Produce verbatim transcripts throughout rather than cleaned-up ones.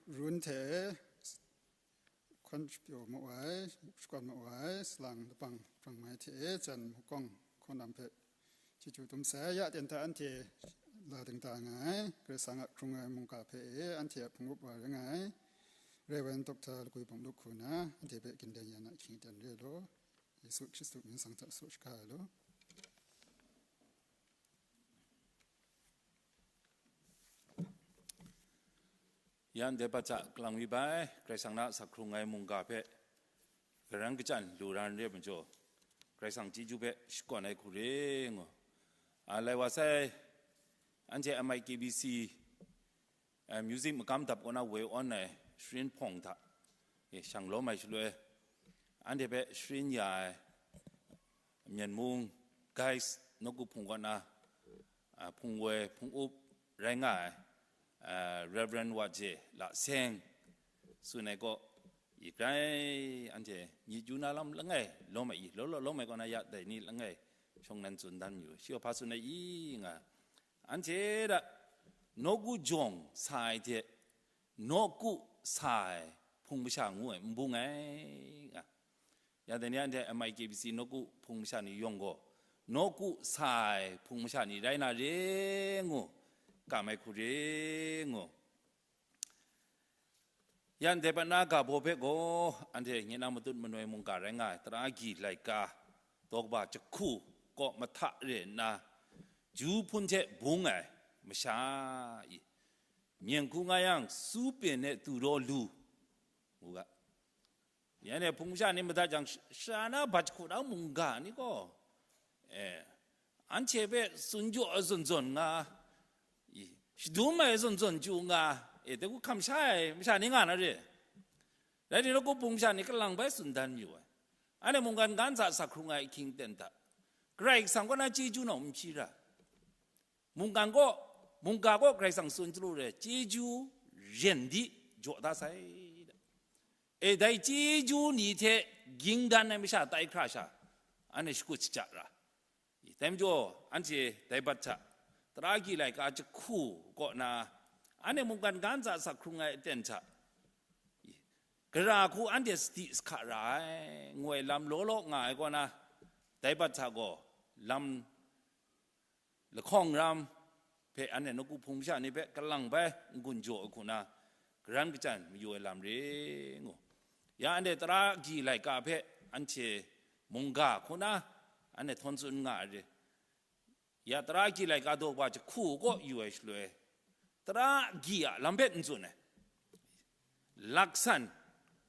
Run hte hkawn shapyaw mu ai, shakawn mu ai, salang labang hprang mai hte jan makawng hkawn lam hpe chyeju dum sai. Ya ten hta anhte la ding da nga ai, Karai Kasang a hkrung ai mungga hpe e anhte a hpung up wa rai nga ai, Rev. Doctor Lagwi Bawng Luk hku na anhte hpe gindeng yan a ahkying aten re ai law, Yesu Hkristu mying sang hta saw shaga ai law. Yan dai bat hta kalang mi bai, Karai Kasang na asak hkrung ai mungga hpe karan kachyan lu ra n re ai majaw, Karai Kasang chyeju hpe shakawn ai hku re ngu. A, lai wa sai, anhte M I K B C, a, music magam dap kaw na woi awn ai sharin hpawng hta, e, shang lawm ai shaloi, anhte hpe sharin ya ai, Myen mung, Guys, nawku hpung kaw na, a, hpung woi, hpung up rai nga ai, a, Rev. Wa Je La Seng, tsun ai kaw, i grai anhte myit yu na lam langai lawm ai i, law law lawm ai kaw na ya dai ni langai shawng nan tsun dan yu, shi gaw hpa tsun ai i nga, anhte hta nawku jawng sa ai hte, nawku sa ai hpung masha ngu ai n bung ai nga. Ya dai ni anhte M I K B C nawku hpung masha ni yawng gaw, nawku sa ai hpung masha ni rai na re ngu, kam ai hku re ngu. Yan dai pat na ga baw hpe gaw, anhte nye na matut manoi mungga rai nga ai, tara gyi laika, daw kaba jahku kaw mahta re nna, ju hpun hte bung ai masha i, myen hku nga yang, su pin e tu raw lu, ngu ga. Ya ni hpung masha ni madat jang, sh-, sha na bat jahku na mungga ni gaw, e, anhte hpe tsun jaw ai zawn zawn nga, i, shadum ai zawn zawn chyu nga, e, dai hku hkam sha ai masha ni nga na re. Rai timung, nawku hpung masha ni kalang bai tsun dan yu ai. Anhte mungkan ga ntsa asak hkrung ai ahkying aten hta, Karai Kasang kaw na chyeju nawng n hpyi ra. Mungkan kaw, mungga kaw Karai Kasang tsun chyalu re, chyeju ren di jaw da sai. E, dai chyeju ni hte ging dan ai masha tai hkra sha, anhte shakut shaja ra. I, dai majaw, anhte dai bat hta, tara gyi laika jahku kaw na, anhte mungkan ga ntsa asak hkrung ai aten hta, i, gara hku anhte sadi sahka ra ai, ngu ai lam law law nga ai kaw na, dai bat hta gaw, lam lahkawng ram hpe anhte nawku hpung masha ni hpe kalang bai n-gun jaw ai hku na, karan kachyan mayu ai lam re ngu. Ya anhte tara gyi laika hpe anhte mungga hku na anhte htawn tsun nga ai re. Ya tara gyi laika daw kaba jahku kaw yu ai shaloi, tara gyi a lam hpe n tsun ai. Laksan,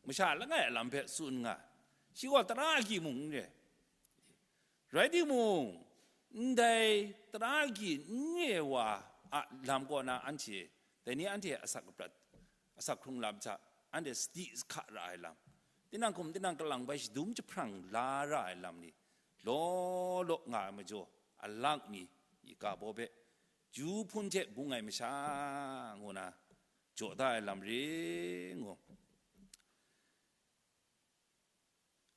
masha langai a lam hpe tsun nga, shi gaw tara agyi mung n re. Rai timung, ndai tara agyi n re wa a lam kaw na anhte, dai ni anhte asak aprat, asak hkrung lam hta, anhte sadi sahka ra ai lam, tinang hkum tinang kalang bai shadum jahprang la ra ai lam ni, law law nga ai majaw, a lak mi, i ga baw hpe, ju hpun hte bung ai masha, ngu na, jaw da ai lam re ngu.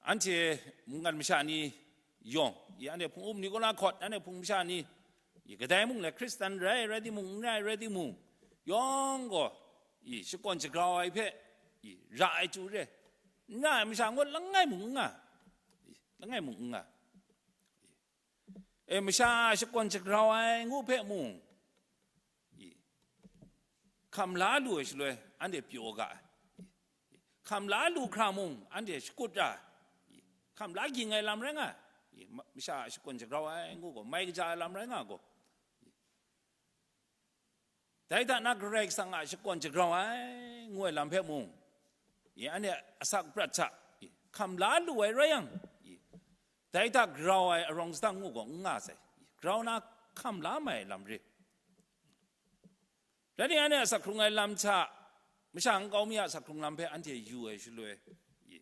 Anhte mungkan masha ni yawng, i anhte hpung up ni kaw na hkawt, anhte hpung masha ni, i kadai mung le Hkristan rai, rai timung, n rai, rai timung, yawng gaw, i shakawn shagrau ai hpe, i ra ai chyu re, n ra ai masha ngut langai mung n nga, i langai mung n nga. E, masha shakawn shagrau ai ngu hpe mung, i, hkam la lu ai shaloi, anhte pyaw ga ai. Hkam la lu hkra mung, anhte shakut ra ai. Hkam la ging ai lam rai nga ai. I, ma-, masha shakawn shagrau ai ngu gaw, mai kaja ai lam rai nga gaw. Dai hta na Karai Kasang a shakawn shagrau ai, ngu ai lam hpe mung, i, anhte asak prat hta, i, hkam la lu ai rai yang, i, dai hta grau ai arawng sadang ngu gaw n nga sai, i, grau na hkam la mai ai lam re. Rai nna, anhte asak hkrung ai lam hta, masha nkau mi a asak hkrung lam hpe anhte yu ai shaloi, i,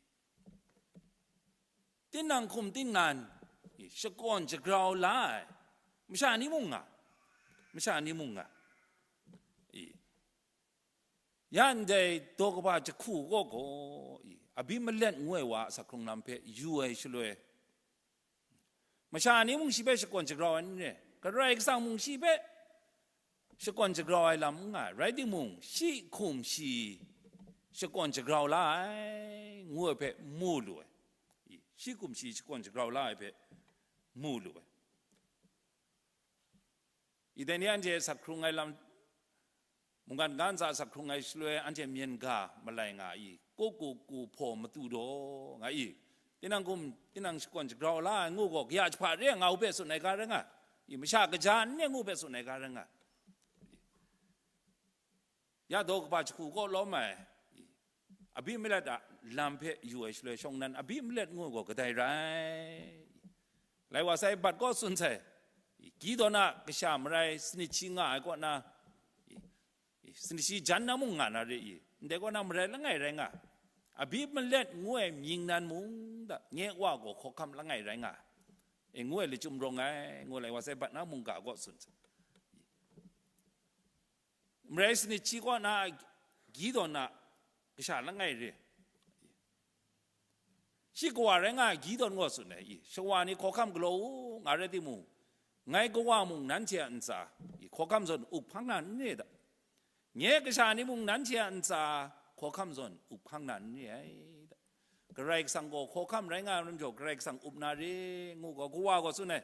tinang hkum tinang, i, shakawn shagrau la ai masha ni mung nga, masha ni mung nga, i, ya ndai daw kaba jahku kaw gaw, i, Abimelek ngu ai wa a asak hkrung lam hpe yu ai shaloi, masha ni mung shi hpe shakawn shagrau ai n re, Karai Kasang mung shi hpe shakawn shagrau ai lam n nga ai, rai timung, shi hkum shi shakawn shagrau la ai, ngu ai hpe mu lu ai. I, shi kumshi shakawn shagrau la ai hpe mu lu ai. I, dai ni anhte sak hkrung ai lam, mungkan ga ntsa sak hkrung ai shaloi, anhte myen ga malai nga i, ko ku ku hpaw matu daw nga i, tinang kum, tinang shakawn shagrau la ai ngu gaw, kaya jahpa re ai nga u hpe tsun ai ga rai nga, i, masha kaja n re ngu hpe tsun ai ga rai nga. Ya daw kaba jahku kaw lawm ai, Abimelek a lam hpe yu ai shaloi shawng nnan, Abimelek ngu ai gaw kadai rai? Lai wa sai bat kaw tsun sai, Gideon a kasha marai sanit shi nga ai kaw na, sanit shi jan na mung nga na re i, ndai kaw na marai langai rai nga, Abimelek ngu ai mying nan mung da, nye wa gaw hkawhkam langai rai nga, e ngu ai lachyum rawng ai, ngu Lai wa sai bat na mungga kaw tsun sai. Marai sanit shi kaw na Gideon a kasha langai re. Shi kawa rai nga ai Gideon gaw tsun ai, i, shawa ni hkawhkam galaw u, nga rai timung, ngai kawa mung nanhte a ntsa, i, hkawhkam zawn up hpang na n re da. Nye kasha ni mung nanhte a ntsa hkawhkam zawn up hpang na n re ai da. Karai Kasang gaw hkawhkam rai nga ai majaw, Karai Kasang up na re, ngu gaw, kawa gaw tsun ai.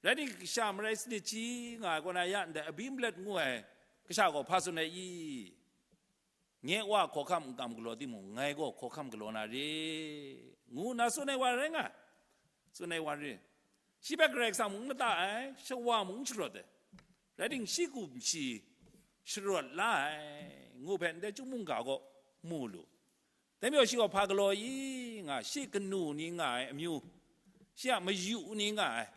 Rai timung, kasha marai sanit shi nga ai kaw na ya ndai Abimelek ngu ai kasha gaw hpa tsun ai i? Nye wa hkawhkam n kam galaw timung, ngai gaw hkawhkam galaw na re, ngu nna tsun ai wa rai nga, tsun ai wa re. Shi hpe Karai Kasang mung n lata ai, shawa mung n sharawt ai. Rai timung, shi kumshi sharawt la ai, ngu hpe ndai chyum mungga gaw mu lu. Dai majaw shi gaw hpa galaw i nga, shi kanu ni nga ai amyu, shi a mayu ni nga ai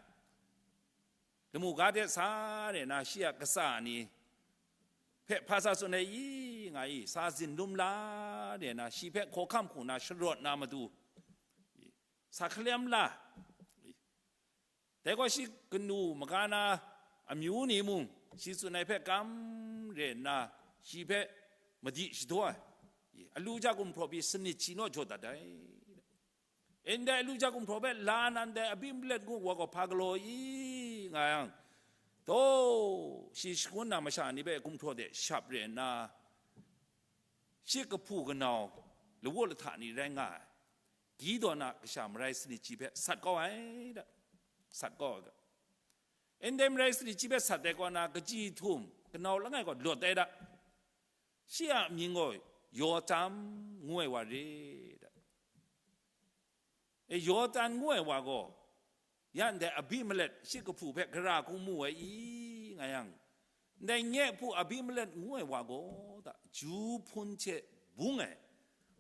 lamu ga de sa re na, shi a katsa ni hpe hpa sa tsun ai i nga i, sa zinlum la re na, shi hpe hkawhkam hku na sharawt na matu, sa hkalem la. Dai gaw shi kanu maga na amyu ni mung, shi tsun ai hpe kam re nna, shi hpe madi shadaw ai, alu ja gumhpraw pyi sanit shi naw jaw dat ai. Ndai alu ja gumhpraw hpe la na ndai Abimelek ngu wa gaw hpa galaw i nga yang, taw, shi shangun na masha ni hpe gumhpraw de shap re nna, shi kahpu kanau, lawu lahta ni rai nga ai, Gideon a kasha marai sanit shi hpe sat kau ai da, sat kau ai ga. Ndai marai sanit shi hpe sat ai kaw na, kaji htum kanau langai gaw lawt ai da. Shi a mying gaw Yotam ngu ai wa re da. E, Yotam ngu ai wa gaw, ya ndai Abimelek shi kahpu hpe gara hku mu ai i nga yang, ndai nye hpu Abimelek ngu ai wa gaw da, ju hpun hte bung ai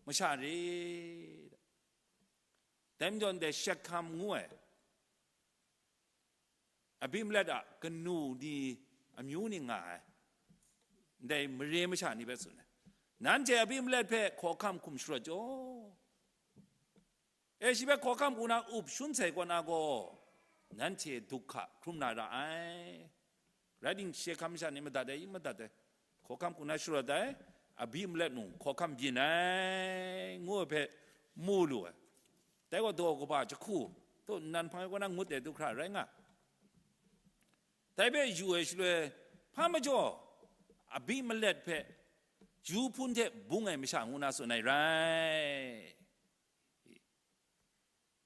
masha re da. Dai majaw ndai Shekam ngu ai Abimelek a kanu ni amyu ni nga ai, ndai mare masha ni hpe tsun ai, nanhte Abimelek hpe hkawhkam hkum sharawt jaw. E, shi hpe hkawhkam hku na up shun sai kaw na gaw, nanhte duk hka hkrum na ra ai. Rai timung, Shekam masha ni madat ai, madat ai, hkawhkam hku na sharawt ai, Abimelek mung hkawhkam byin ai, ngu ai hpe mu lu ai. Dai gaw daw kaba jahku, daw nnan hpang ai kaw na ngut ai du hkra rai nga. Dai hpe yu ai shaloi, hpa majaw Abimelek hpe ju hpun hte bung ai masha ngu na tsun ai rai.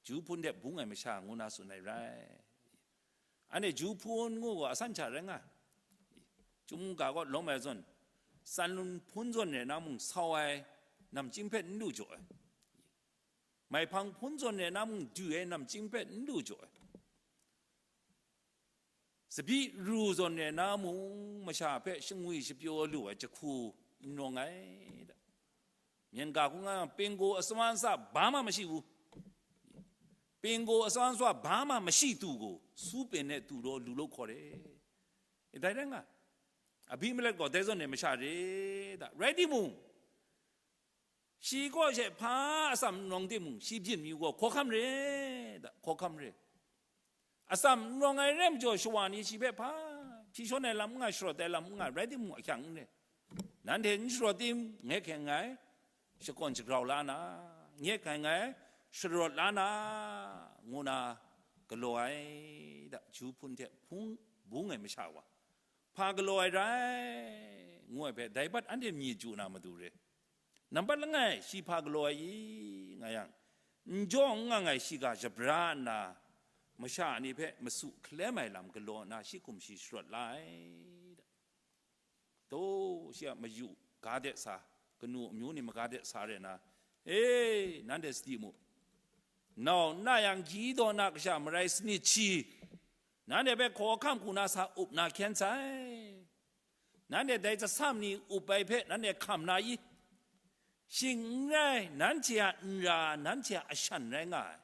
Ju hpun hte bung ai masha ngu na tsun ai rai. Anhte ju hpun ngu gaw asan hta rai nga. Chyum ga kaw lawm ai zawn, tsan hpun zawn re na mung sau ai namchying hpe n lu jaw ai. Maihpang hpun zawn re na mung du ai namchying hpe n lu jaw ai. Tsabyi ru zawn re na mung masha hpe shangwi shapyaw lu ai jahku n rawng ai da. Myen ga hku nga yang, pinggu atsawm ntsa ba ma mashi u. Pinggu atsawm ntsa ba ma mashi tu gaw, su pen e tu law lu law hkaw re. E, dai rai nga, Abimelek gaw dai zawn e masha re da. Rai timung, shi kaw she hpa atsam n rawng timung, shi byin mi gaw hkawhkam re da, hkawhkam re. Atsam n rawng ai re majaw, shawa ni shi hpe hpa hpyi shawn ai lam n nga, sharawt ai lam n nga, rai timung, ahkyang n re. Nanhte n sharawt tim, ngai hkrai ngai shakawn shagrau la na, ngai hkrai ngai sharawt la na, ngu na galaw ai da, ju hpun hte hpung bung ai masha wa, hpa galaw ai rai, ngu ai hpe, dai bat anhte myi chyu na matu re. Nambat langai, shi hpa galaw ai i, nga yang, n jaw n ngang ai shiga shabra nna, masha ni hpe masu hkalem ai lam galaw nna, shi hkum shi sharawt la ai. Daw shi a mayu ga de sa, kanu amyu ni maga de sa re na, e, nanhte sadi mu, nau nna yang gyi daw na kasha marai sanit shi, nanhte hpe hkawhkam hku na sa up na hkyen sai. Nanhte dai tsasam ni up ai hpe nanhte hkam na i? Shing n rai, nanhte a nra, nanhte a ashan rai nga ai,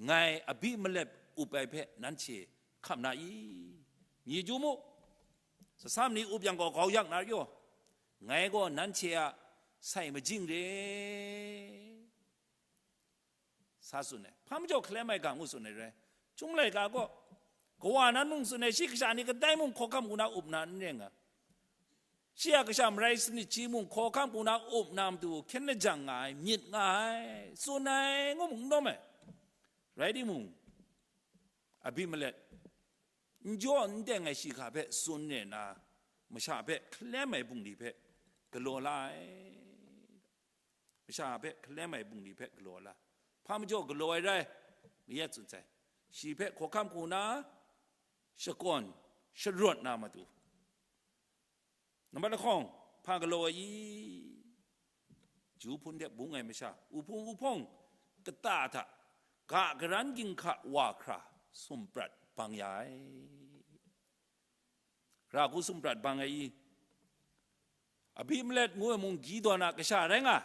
ngai Abimelek up ai hpe nanhte hkam na i? Myi chyu mu, tsasam ni up yang gaw grau yak na yu, ngai gaw nanhte a sai majing re, sa tsun ai. Hpa majaw hkalem ai ga ngu tsun ai rai? Chyum laika gaw, kawa na mung tsun ai, shi kasha ni kadai mung hkawhkam hku na up na n ring ai. Shi a kasha marai sanit shi mung hkawhkam hku na up na matu hkyen lajang nga ai, myit nga ai, tsun ai ngu mung n dawm ai. Rai timung, Abimelek n jaw n teng ai shi hka hpe tsun re na, masha hpe hkalem ai bungli hpe galaw la ai. Masha hpe hkalem ai bungli hpe galaw la. Hpa majaw galaw ai rai? Mayat tsun sai. Shi hpe hkawhkam hku na, shakawn, sharawt na matu. Nambat lahkawng, hpa galaw ai i? Ju hpun de bung ai masha, uhpung uhpawng kata hta ga karan ginhka wa hkra sum prat bang ya ai. Ra hku sum prat bang ai i? Abimelek ngu ai mung Gideon a kasha rai nga,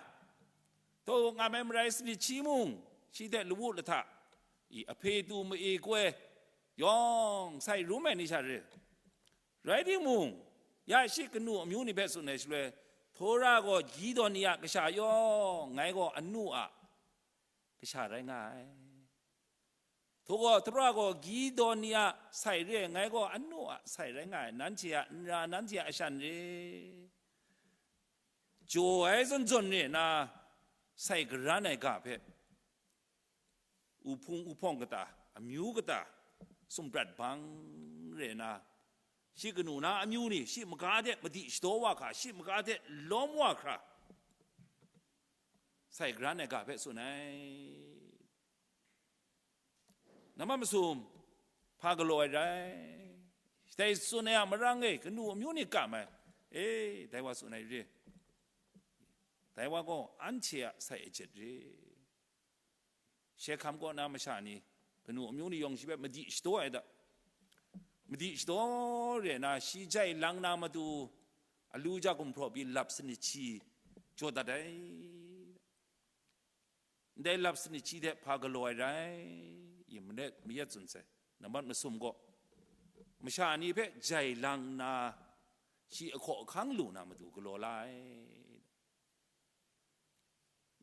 taw nga ai marai sanit shi mung, shi hte lawu lahta i, ahpe tu ma-e koi, yawng sai rum ai ni sha re. Rai timung, ya shi kanu amyu ni hpe tsun ai shaloi, Tora gaw Gideon ni a kasha yawng, ngai gaw anu a kasha rai nga ai. Htu gaw, Tora gaw Gideon ni a sai re ai, ngai gaw anu a sai rai nga ai, nanhte a nra, nanhte a ashan re. Jaw ai zawn zawn re na, sai karan ai ga hpe, uhpung uhpawng kata, amyu kata, sum prat bang re na, shi kanu na amyu ni, shi maga de madi shadaw wa hkra, shi maga de lawm wa hkra, sai karan ai ga hpe tsun ai. Nambat masum, hpa galaw ai rai? Dai tsun ai a marang e, kanu amyu ni kam ai, e, dai wa tsun ai re. Dai wa gaw anhte a sai ajet re. Shehkam kaw na masha ni, kanu amyu ni yawng shi hpe madi shadaw ai da. Madi shadaw re na, shi jai lang na matu, alu ja gumhpraw pyi lap sanit shi jaw dat ai. Ndai lap sanit shi hte hpa galaw ai rai? I manet mayat tsun sai. Nambat masum gaw, masha ni hpe jai lang nna, shi ahkaw ahkang lu na matu galaw la ai.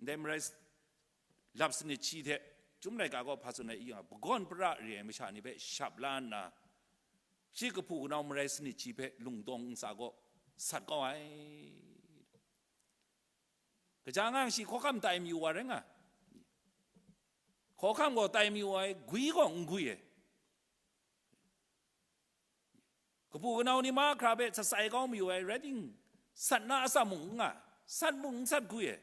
Ndai marai s-, lap sanit shi hte, Chyum laika gaw hpa tsun ai i nga, pagawn para re ai masha ni hpe shap la nna, shi kahpu kanau marai sanit shi hpe lungdawng ntsa gaw sat kau ai. Kaja nga yang shi hkawhkam tai mayu wa rai nga. Hkawhkam gaw tai mayu ai, gwi gaw n gwi ai. Kapu kanau ni mahkra hpe sasai kau mayu ai, rai ting, sat na atsam mung n nga, sat mung n sat gwi ai.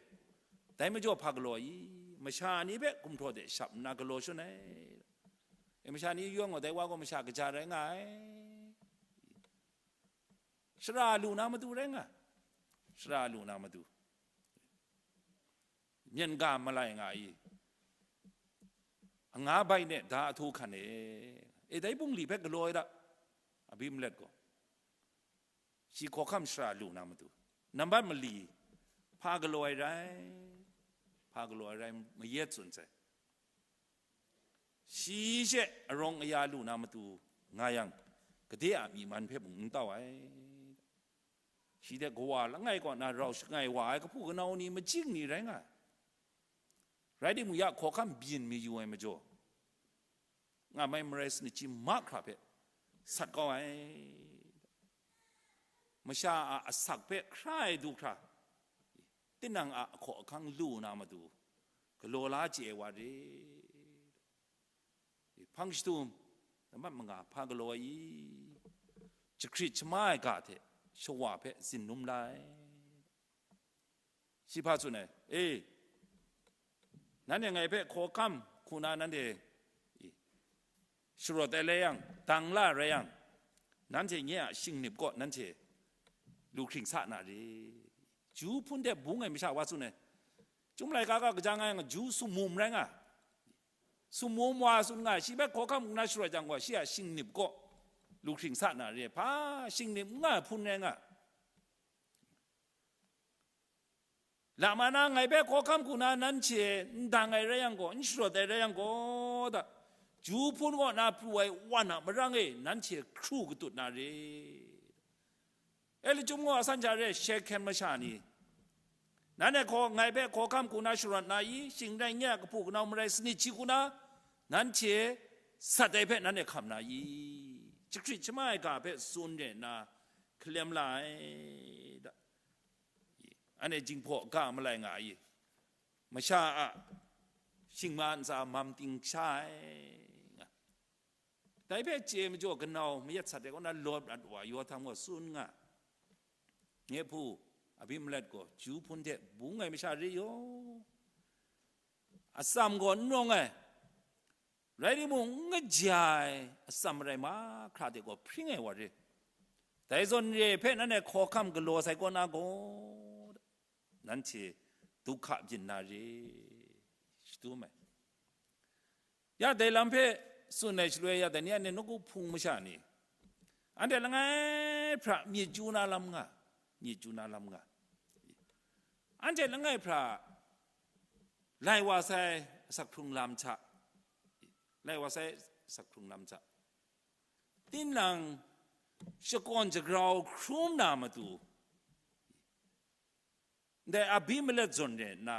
Dai majaw hpa galaw i? Masha ni hpe gumhpraw de shap nna galaw shun ai. E, masha ni yawng gaw, dai wa gaw masha kaja rai nga ai. Shara lu na matu rai nga, shara lu na matu. Myen ga malai nga i, anga bai ne da ahtu hkan e, e, dai bungli hpe galaw ai da, Abimelek gaw. Shi hkawhkam shara lu na matu. Nambat mali, hpa galaw ai rai? Hpa galaw ai rai, mayat tsun sai. Shi she arawng aya lu na matu nga yang, gade a myi man hpe mung n tau ai. Shi hte kawa langai kaw na rau shangai wa ai kahpu kanau ni, majing ni rai nga ai. Rai timung, ya hkawhkam byin mayu ai majaw, nga mai marai sanit shi mahkra hpe sat kau ai. Masha a asak hpe hkra ai du hkra, tinang a ahkaw ahkang lu na matu, galaw la chye ai wa re. Hpang shadum, nambat manga, hpa galaw ai i? Jahkrit shama ai ga hte, shawa hpe tsin num lai. Shi hpa tsun ai, e, nanhte ngai hpe hkawhkam hku na nanhte sharawt ai rai yang, dang la rai yang, nanhte nye a shingnip kaw nanhte lu hkring sa na re. Ju hpun hte bung ai masha wa tsun ai, Chyum laika ga kaja nga yang, Ju sumum rai nga, sumum wa tsun nga, shi hpe hkawhkam hku na sharawt jang gaw, shi a shingnip kaw lu hkring sa na re, hpa shingnip n nga ai hpun rai nga. Lama na ngai hpe hkawhkam hku na nanhte n dang ai rai yang gaw, n sharawt ai rai yang gaw, da, Ju hpun kaw na pru ai wan a marang e nanhte hkru katut na re. E, lachyum gaw asan hta re, Shehkyen masha ni, nanhte hkaw, ngai hpe hkawhkam hku na sharawt na i? Shing rai, nye a kahpu kanau marai sanit shi hku na nanhte sat ai hpe nanhte hkam na i? Jahkrit shamai ai ga hpe tsun re nna hkalem la ai da. Anhte jinghpaw ga malai nga i? Masha a shingma ntsa mam ting sha ai nga. Dai hpe chye majaw kanau mayat sat ai kaw na lawt mat wa Yawhtam gaw tsun nga, Nye hpu Abimelek gaw Ju hpun hte bung ai masha re yaw, atsam gaw n rawng ai, rai timung, n kaja ai atsam marai mahkra de gaw hpring ai wa re. Dai zawn re hpe nanhte hkawhkam galaw sai kaw na gaw, nanhte du hka byin na re, shadum ai. Ya, dai lam hpe tsun ai shaloi, ya, dai ni anhte nawku hpung masha ni, anhte langai hpra myit chyu na lam nga, myit chyu na lam nga. Anhte langai hpra lai wa sai asak hkrung lam hta, lai wa sai asak hkrung lam hta, tinang shakawn shagrau hkrum na matu, ndai Abimelek zawn re nna,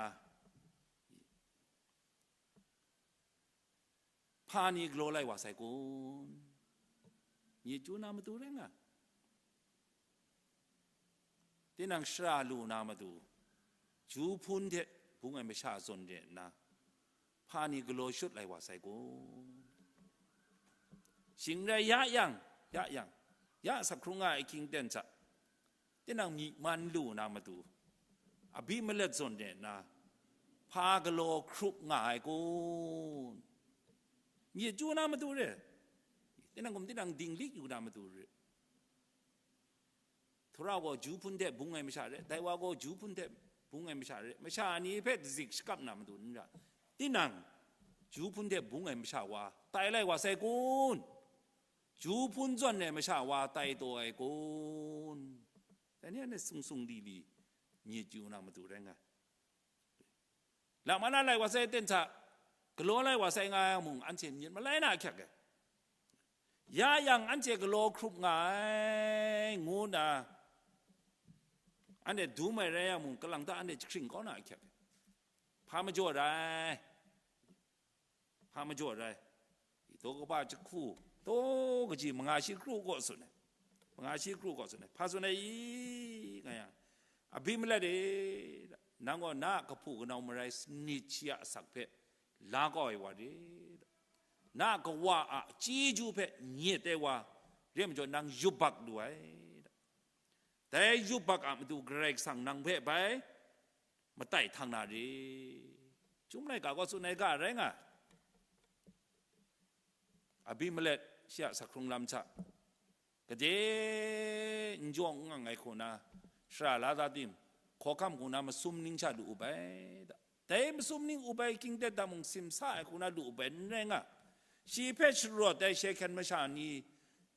hpa ni galaw lai wa sai kun? Myit chyu na matu rai nga. Tinang shara lu na matu, Ju hpun hte bung ai masha zawn re nna, hpa ni galaw shut lai wa sai kun? Shing rai, ya yang, ya yang, ya asak hkrung nga ai ahkying ten hta, tinang myi man lu na matu, Abimelek zawn re nna, hpa galaw hkrup nga ai kun? Myit chyu na matu re, tinang hkum tinang dinglik yu na matu re. Tara gaw Ju hpun hte bung ai masha re, dai wa gaw Ju hpun hte bung ai masha re, masha ni hpe dazik shakap na matu n ra, tinang Ju hpun hte bung ai masha wa tai lai wa sai kun? Ju hpun zawn ai masha wa tai taw ai kun? Dai ni anhte sung sung li li myit chyu na matu rai nga. Lama na lai wa sai ten hta, galaw lai wa sai nga yang mung, anhte myit malai na ahkyak ai. Ya yang anhte galaw hkrup nga ai, ngu nna anhte dum ai rai yang mung, kalang ta anhte jahkring kau na ahkyak ai. Hpa majaw rai? Hpa majaw rai? Daw kaba jahku, daw kaji manga shi kru kaw tsun ai, manga shi kru kaw tsun ai, hpa tsun ai i, nga yang, Abimelek e, nang gaw na a kahpu kanau marai sanit shi a asak hpe la kau ai wa re, na a kawa a chyeju hpe nyet ai wa re majaw, nang yubak lu ai. Dai yubak a matu Karai Kasang nang hpe bai matai htang na re. Chyum laika gaw tsun ai ga rai nga. Abimelek shi a asak hkrung lam hta, gade n jawng n ngang ai hku na, shara la da tim, hkawhkam hku na masum ning sha lu up ai da. Dai masum ning up ai ahkying ten hta mung simsa ai hku na lu up ai n rai nga. Shi hpe sharawt ai Shehkyen masha ni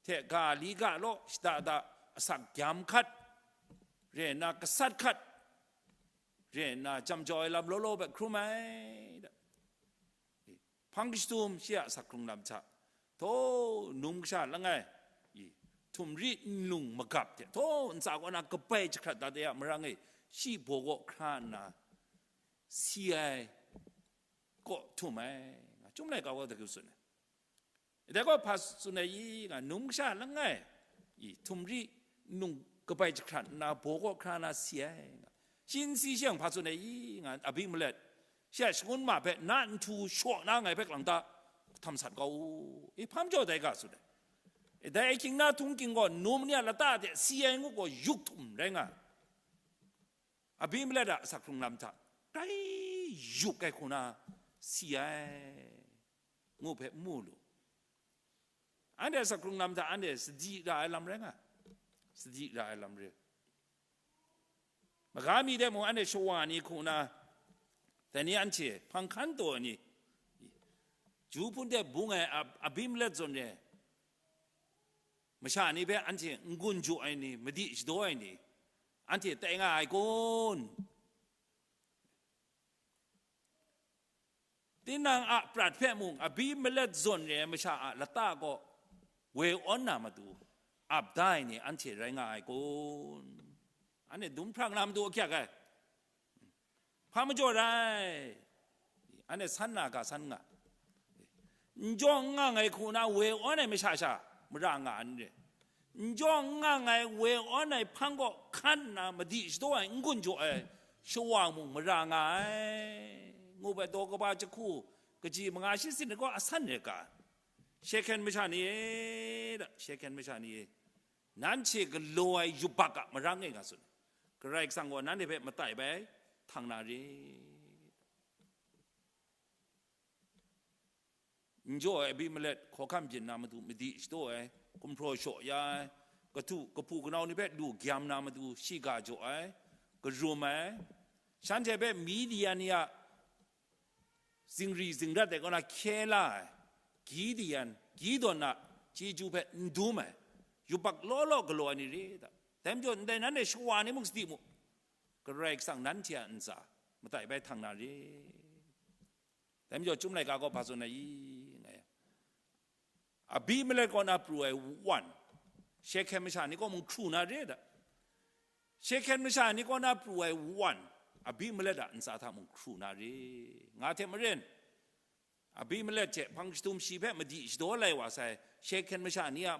hte ga li ga law, shada da, asak gyam hkat, re nna gasat hkat, re nna jam jau ai lam law law hpe hkrum ai da. Hpang kashadum shi a asak hkrung lam hta, htaw num kasha langai, i, htumri nlung magap hte, htaw ntsa kaw na kabai jahkrat dat ai a marang e, shi baw kaw hkra nna si ai kaw htum ai, nga Chyum laika gaw dai hku tsun ai. Dai gaw hpa tsun ai i, nga num kasha langai, i, htumri nlung kabai jahkrat nna baw kaw hkra na si ai, nga. Shi n si shi yang hpa tsun ai i, nga Abimelek, shi a shangun ma hpe na nhtu shaw na ngai hpe kalang ta htam sat kau u, i, hpa majaw dai ga tsun ai. E, dai ahkying na htung ging gaw, num ni a lata hte si ai ngu gaw, yuk htum rai nga. Abimelek a asak hkrung lam hta grai yuk ai hku na si ai, ngu hpe mu lu. Anhte asak hkrung lam hta anhte sadi ra ai lam rai nga, sadi ra ai lam re. Maga mi de mung anhte shawa ni hku na, dai ni anhte hpang hkan taw ai ni, Ju hpun de bung ai Ab- Abimelek zawn re, masha ni hpe anhte n-gun jaw ai ni, madi shadaw ai ni, anhte tai nga ai kun? Tinang a prat hpe mung Abimelek zawn re ai masha a lata kaw woi awn na matu ap da ai ni anhte rai nga ai kun? Anhte dum hprang na matu ahkyak ai. Hpa majaw rai? Anhte san na ga san nga? N jaw n ngang ai hku na woi awn ai masha sha mara nga n re. N jaw n ngang ai woi awn ai hpang kaw hkan nna madi shadaw ai n-gun jaw ai shawa mung mara nga ai, ngu hpe daw kaba jahku kaji manga shi sin ai gaw asan re ga. Shehken masha ni e, da, Shehken masha ni e, nanhte galaw ai yubak a marang e nga tsun, Karai Kasang gaw nanhte hpe matai bai htang na re. N jaw ai Abimelek hkawhkam byin na matu madi shadaw ai, gumhpraw shaw ya ai, kahtu kahpu kanau ni hpe lu gyam na matu shiga jaw ai, karum ai, shanhte hpe Midian ni a zingri zingrat ai kaw na hkye la ai, Gideon, Gideon a chyeju hpe n dum ai, yubak law law galaw ai ni re ta? Dai majaw ndai nanhte shawa ni mung sadi mu, Karai Kasang nanhte a ntsa matai bai htang na re. Dai majaw Chyum laika gaw hpa tsun ai i, nga yang, Abimelek kaw na pru ai wan, Shehken masha ni kaw mung hkru na re da? Shehken masha ni kaw na pru ai wan, Abimelek a ntsa hta mung hkru na re, nga hte maren, Abimelek hte hpang jahtum shi hpe madi shadaw lai wa sai Shehken masha ni a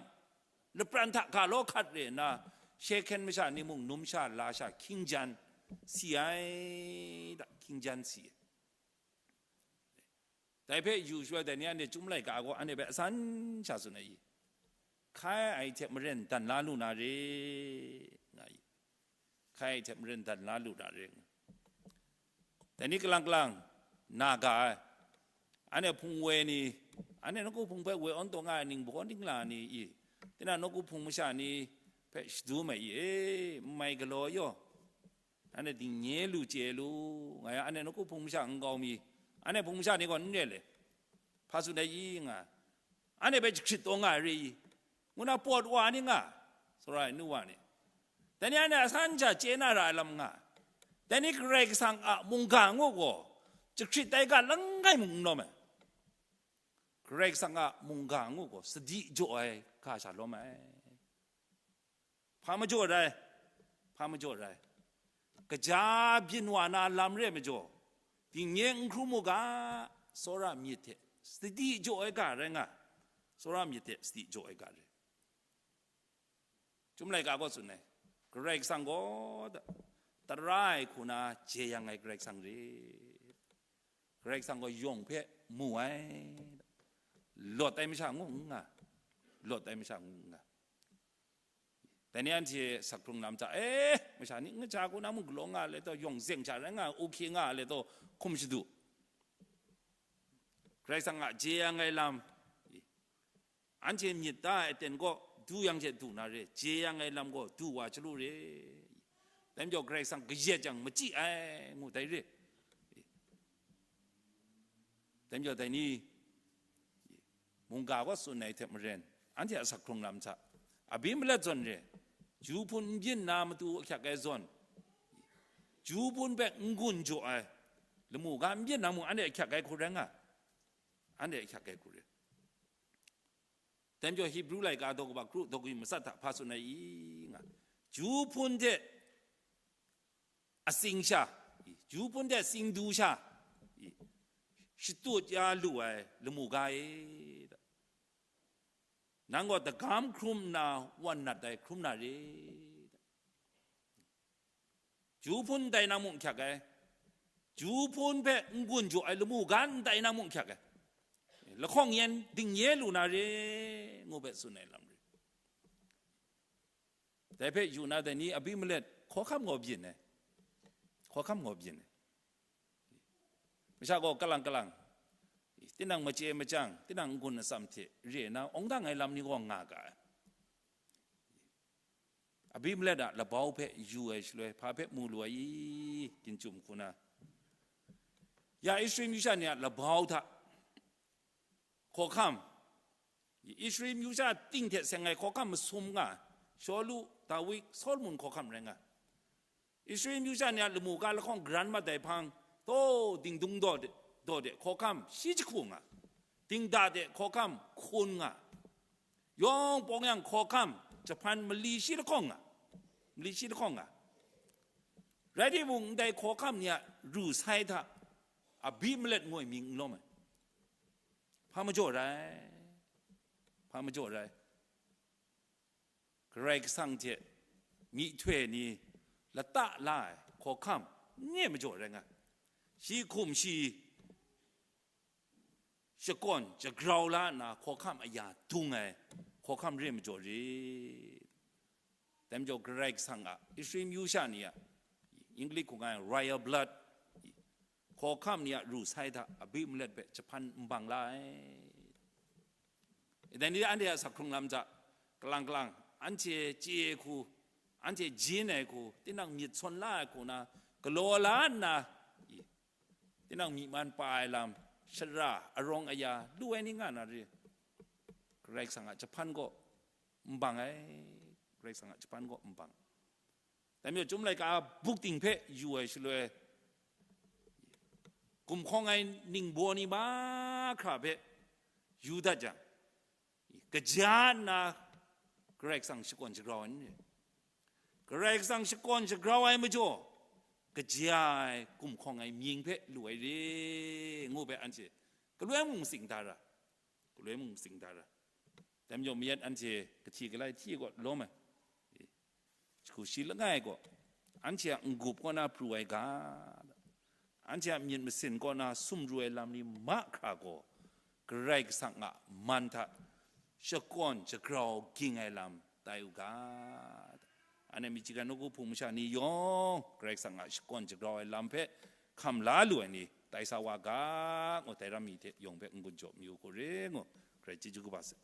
lapran hta ga law hkat re nna, Shehken masha ni mung numsha lasha hkying jan si ai da, hkying jan si ai. Dai hpe yu shaloi dai ni anhte Chyum laika gaw anhte hpe asan sha tsun ai i, hkai ai hte maren dan la lu na re, nga i, hkai ai hte maren dan la lu na re, nga. Dai ni kalang kalang na ga ai, anhte hpung woi ni, anhte nawku hpung hpe woi awn taw nga ai ningbaw ningla ni i, tinang nawku hpung masha ni hpe shadum ai i, e, n mai galaw yaw, anhte dingnye lu chye lu, nga yang, anhte nawku hpung masha nkau mi, anhte hpung masha ni gaw n re le, hpa tsun ai i, nga, anhte hpe jahkrit taw nga ai re i, ngu na pawt wa ni nga, sara ai nu wa ni, dai ni anhte asan sha chye na ra ai lam nga, dai ni Karai Kasang a mungga ngu gaw jahkrit tai ga langai mung n lawm ai. Karai Kasang a mungga ngu gaw sadi jaw ai ga sha lawm ai. Hpa majaw rai, hpa majaw rai, kaja byin wa na lam re ai majaw, dingnye n hkrum u ga, tsawra myit hte sadi jaw ai ga rai nga, tsawra myit hte sadi jaw ai ga rai. Chyum laika gaw tsun ai, Karai Kasang gaw ta-, tara ai hku na jeyang ai Karai Kasang re. Karai Kasang gaw yawng hpe mu ai, lawt ai masha ngu n nga, lawt ai masha ngu n nga. Dai ni anhte asak hkrung lam hta, e, masha ni n kaja hku na mung galaw nga le taw, yawng zeng sha rai nga, u hkye nga le taw, hkum shadu. Karai Kasang a jeyang ai lam, anhte myit da ai aten gaw du yang hte du na re, jeyang ai lam gaw du wa chyalu re. Dai majaw Karai Kasang kayat jang machyi ai, ngu dai re. Dai majaw dai ni mungga gaw tsun ai hte maren, anhte asak hkrung lam hta, Abimelek zawn re, Ju hpun n byin na matu ahkyak ai zawn, Ju hpun hpe n-gun jaw ai, lamu ga n byin na mung anhte ahkyak ai hku rai nga, anhte ahkyak ai hku re. Dai majaw Hibru laika daw kaba kru daw kaba matsat hta hpa tsun ai i, nga, Ju hpun hte atsing sha, Ju hpun hte tsingdu sha, shatut ya lu ai lamu ga e, nang gaw dagam hkrum nna wan nat ai hkrum na re? Ju hpun ndai nang mung n hkyak ai, Ju hpun hpe n-gun jaw ai lamu ga ndai nang mung n hkyak ai, lahkawng yen dingnye lu na re, ngu hpe tsun ai lam re. Dai hpe yu na dai ni, Abimelek hkawhkam gaw byin ai. Hkawhkam gaw byin ai. Masha gaw kalang kalang, tinang machye machyang, tinang n-gun atsam hte re nna awng dang ai lam ni gaw nga ga ai. Abimelek a labau hpe yu ai shaloi, hpa hpe mu lu ai i, ginchum hku na, ya Israel masha ni a labau hta hkawhkam, Israel masha ting hte seng ai hkawhkam masum nga, Shawlu, Dawi, Solomon hkawhkam rai nga. Israel masha ni a lamu ga lahkawng garan mat ai hpang, taw dingdung daw de, daw de hkawhkam shi jahku nga, dingda de hkawhkam hkun nga, yawng pawng yang hkawhkam jahpan mali shi lahkawng nga, mali shi lahkawng nga. Rai timung, ndai hkawhkam ni a ru sai hta Abimelek ngoi mying n lawm ai. Hpa majaw rai? Hpa majaw rai? Karai Kasang hte myihtoi ni lata la ai hkawhkam n e majaw rai nga. Shi hkum shi shakawn shagrau la nna hkawhkam aya dung ai hkawhkam re majaw rit. Dai majaw Karai Kasang a Israel masha ni a English hku nga ai royal blood hkawhkam ni a ru sai hta Abimelek hpe jahpan n bang la ai. Dai ni anhte a asak hkrung lam hta kalang kalang, anhte chye ai hku, anhte jin ai hku, tinang myit sawn la ai hku na galaw la nna, tinang myi man pa ai lam, shara, arawng aya lu ai ni nga na re? Karai Kasang a jahpan gaw n bang ai. Karai Kasang a jahpan gaw n bang. Dai majaw, Chyum laika buk ting hpe yu ai shaloi, gumhkawng ai ningbaw ni mahkra hpe yu dat jang, kaja nna Karai Kasang shakawn shagrau ai ni re? Karai Kasang shakawn shagrau ai majaw, kaja ai gumhkawng ai mying hpe lu ai re, ngu hpe anhte galoi mung matsing da ra, galoi mung matsing da ra. Dai majaw mayat anhte kahti kalai hti gaw lawm ai. Jahku shi langai gaw, anhte a n-gup kaw na pru ai ga, anhte a myit masin kaw na sumru ai lam ni mahkra gaw, Karai Kasang a man hta shakawn shagrau ging ai lam tai u ga. Anhte Michigan nawku Hpung masha ni yawng Karai Kasang a shakawn shagrau ai lam hpe hkam la lu ai ni tai sa wa ga, ngu, dai ram mi hte yawng hpe n-gun jaw mayu hku re ngu, Karai chyeju kaba sai.